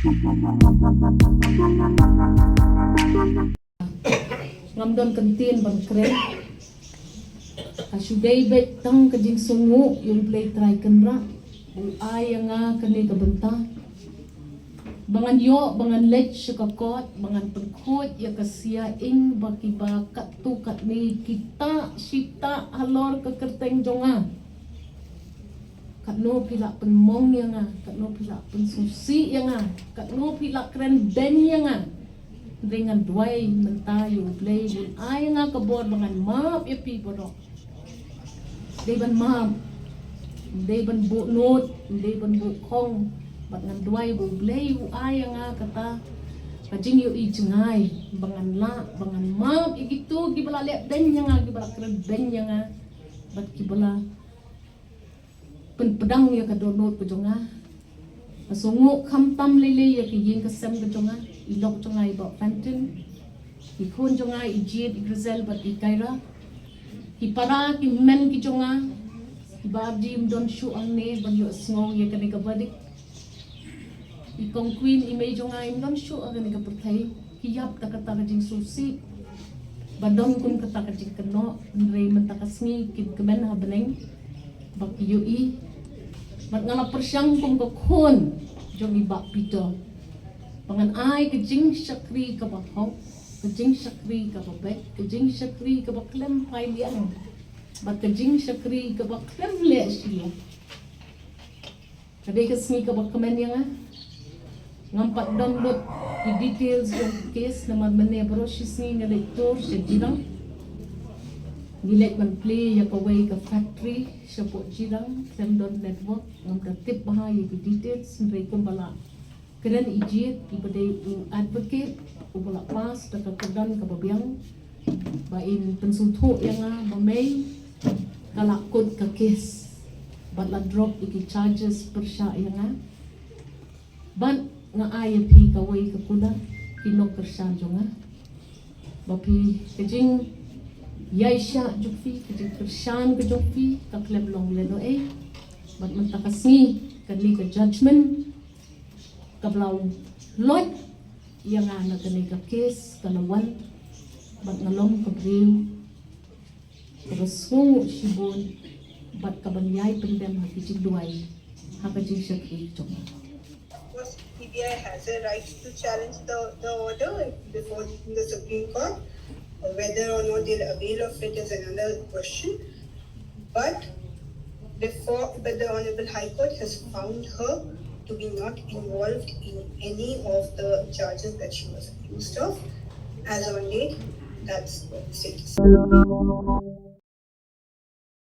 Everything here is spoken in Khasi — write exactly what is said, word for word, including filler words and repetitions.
Ngam don kyntien ban kren. Ka shu dei beit tang ka jingsngew ïa U Blei Trai Kynrad u ai ïa nga kane ka bynta ba ngan ïoh, ba ngan leit sha ka kot, ba ngan pynkhuid ïa ka sia ing ba kiba katto katne kita shita halor ka kyrteng jong nga. Katno phi lah pynmong ïa nga, katno phi lah pynsngewsih ïa nga, katno phi lah kren beiñ ïa nga. Hynrei ngan duwai mynta ïa U Blei un ai ïa nga ka bor ba ngan map ïa phi baroh. Dei ban map, dei ban buh nud, dei ban buh khong. Bad ngan duwai ba U Blei u ai ïa nga kata ka jingïohi jngai ba ngan lah, ba ngan map ïa kito kiba la leh beiñ ïa nga, kiba la kren beiñ ïa nga, bad kiba la pynpdang ïa ka dohnud ka jong nga. Nga sngew khamtam lei lei ïa ki ïing ki sem ka jong nga, i lok jong nga i Bah Fenton, i khun jong nga i Jied, i Grizel bad i Kyra, ki para ki hynmen ki jong nga, kiba ardei ym don shuh hangne ban ïohsngew ïa kane ka verdict. I Kong Queen, i mei jong nga, im don shuh ha kane ka pyrthei. Ki ïap da kata ka jingsngewsih ba don kum kata ka jingkynnoh, hynrei mynta ka sngi kin kmen ha bneng ba ki ïohi. Bad nga la pyrshang kum ka khun jong i Bah Peter ba ngan ai ka jingshakri kaba hok, ka jingshakri kaba beit, ka jingshakri kaba khlem phai liang, bad ka jingshakri kaba khlem leh shiliang. Ka dei ka sngi kaba kmen ïa nga. Ngam pat don lut ki details jong ka case namar mynne baroh shi sngi nga leit tour sha Jirang. Ngi leit ban plie ïa kawei ka factory shapoh Jirang, khlem don network, ngam da tip bha ïa ki details, hynrei kumba la kren i Jied, iba dei u advocate uba la pass da ka kyrdan kaba biang, ba in pynsngewthuh ïa nga ba mei ka la kut ka case bad la drop ïa ki charges pyrshah ïa nga. Bad nga ai ïa phi kawei ka kular, ki nongkyrshan jong nga, ba phi, ka jingïaishah jong phi, ka jingkyrshan ka jong phi ka khlem long lehnohei. Bad mynta ka sngi kane ka judgment kaba la long ïa nga na kane ka case ka la wan, bad nga long ka briew kaba sngewnguh shibun bad kaban ïai pyndem ha ki jingduwai, ha ka jingshakri jong nga. Of course, C B I has a right to challenge the, the order before the Supreme Court, whether or not they'll avail of it is another question. But before, but the Honorable High Court has found her to be not involved in any of the charges that she was accused of. As on date, that's what it says.